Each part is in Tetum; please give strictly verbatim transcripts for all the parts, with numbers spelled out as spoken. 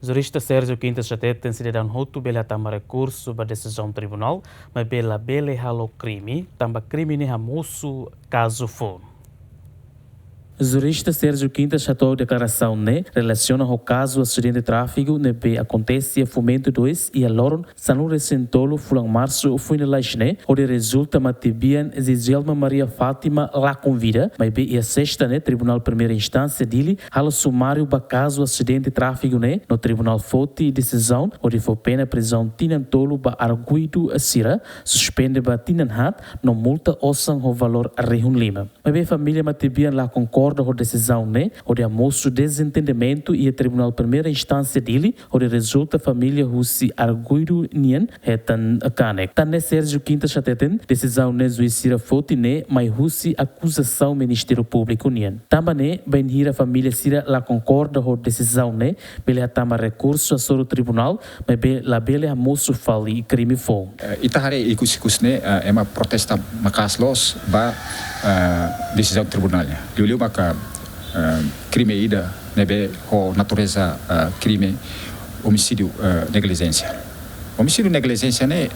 Jurista Sérgio Quintas hateten sidadaun hotu bele hatama rekursu ba desizaun tribunál, maibé labele halo krime, tanba krime ne'e hamosu kazu foun. Jurista Sérgio Quintas hato'o deklarasaun ne'e relasiona ho kazu asidente tráfiku ne'ebé akontese iha Fomento dois iha loron sanulu-resin-tolu fulan Marsu foin lalais ne'e, hodi rezulta matebian Zizelma Maria Fátima lakon vida, maibé iha Sesta ne'e Tribunál Primeira Instánsia Dili halo sumáriu ba kazu asidente tráfiku ne'e, no tribunál foti desizaun hodi fó pena prizaun tinan tolu ba arguidu sira, suspende ba tinan haat, no multa osan ho valór rihun lima. Maibé família matebian la konkorda ho desizaun ne'e, hodi hamosu dezentendimentu iha Tribunál Primeira Instánsia Dili, hodi rezulta família husi arguidu nian hetan kanek. Tan ne'e Sérgio Quintas hateten, desizaun ne'e juís sira foti ne'e mai husi akuzasaun Ministériu Públiku nian. Tanba ne'e, bainhira família sira la konkorda ho desizaun ne'e, bele hatama rekursu hasoru tribunál, maibé labele hamosu fali krime foun. Eh, ita haree ikus-ikus ne'e, eh, ema protesta maka'as loos ba, eh, desizaun tribunál nian. Liuliu maka, eh, krime ida ne'ebé ho natureza, eh, krime omisídiu, eh, neglijénsia. Omisídiu neglijénsia ne'e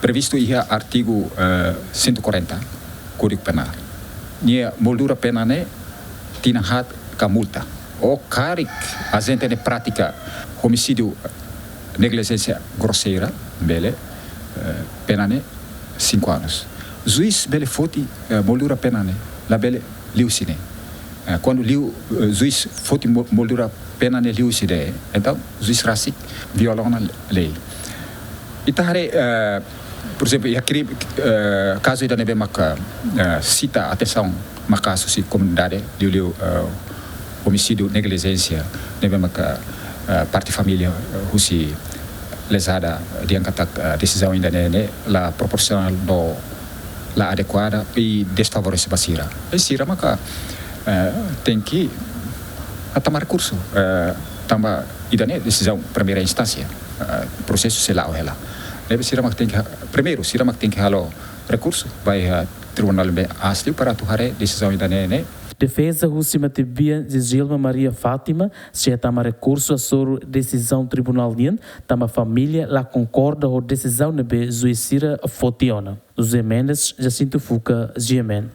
previstu iha artigu, eh, cento e quarenta Kódigu Penál. Nia moldura pena ne'e tinan haat ka multa. Ou karik ajente ne'e pratika omisídiu neglijénsia groseira, bele, eh, pena ne'e cinco anos. Juís bele foti, eh, moldura pena ne'e, labele liu husi ne'e. Eh, kuandu liu, eh, juís foti mo-, moldura pena ne'e liu husi ne'e, entaun juís rasik viola ona lei. Ita haree, eh, por ezemplu, iha krime, eh, kazu ida ne'ebé maka, eh, sita atensaun maka'as husi komunidade, liuliu, eh, omisídiu neglijénsia, ne'ebé maka, eh, parte família, eh, husi lezada dehan katak, eh, desizaun ida-ne'e ne'e la proporsionál no la adekuada i desfavorese ba sira. I sira maka, eh, tenke hatama rekursu, eh, tanba ida-ne'e desizaun primeira instánsia, eh, prosesu sei la'o hela. Ne'ebé sira maka tenke ha-, primeiru, sira maka tenke halo rekursu ba iha tribunál ne'ebé aas liu para atu haree desizaun ida-ne'e ne'e. Defeza husi matebian Zizelma Maria Fátima sei hatama rekursu hasoru desizaun tribunál nian, tanba família la konkorda ho desizaun ne'ebé juís sira foti ona. José Mendes, Jacinto Fuca, G M N.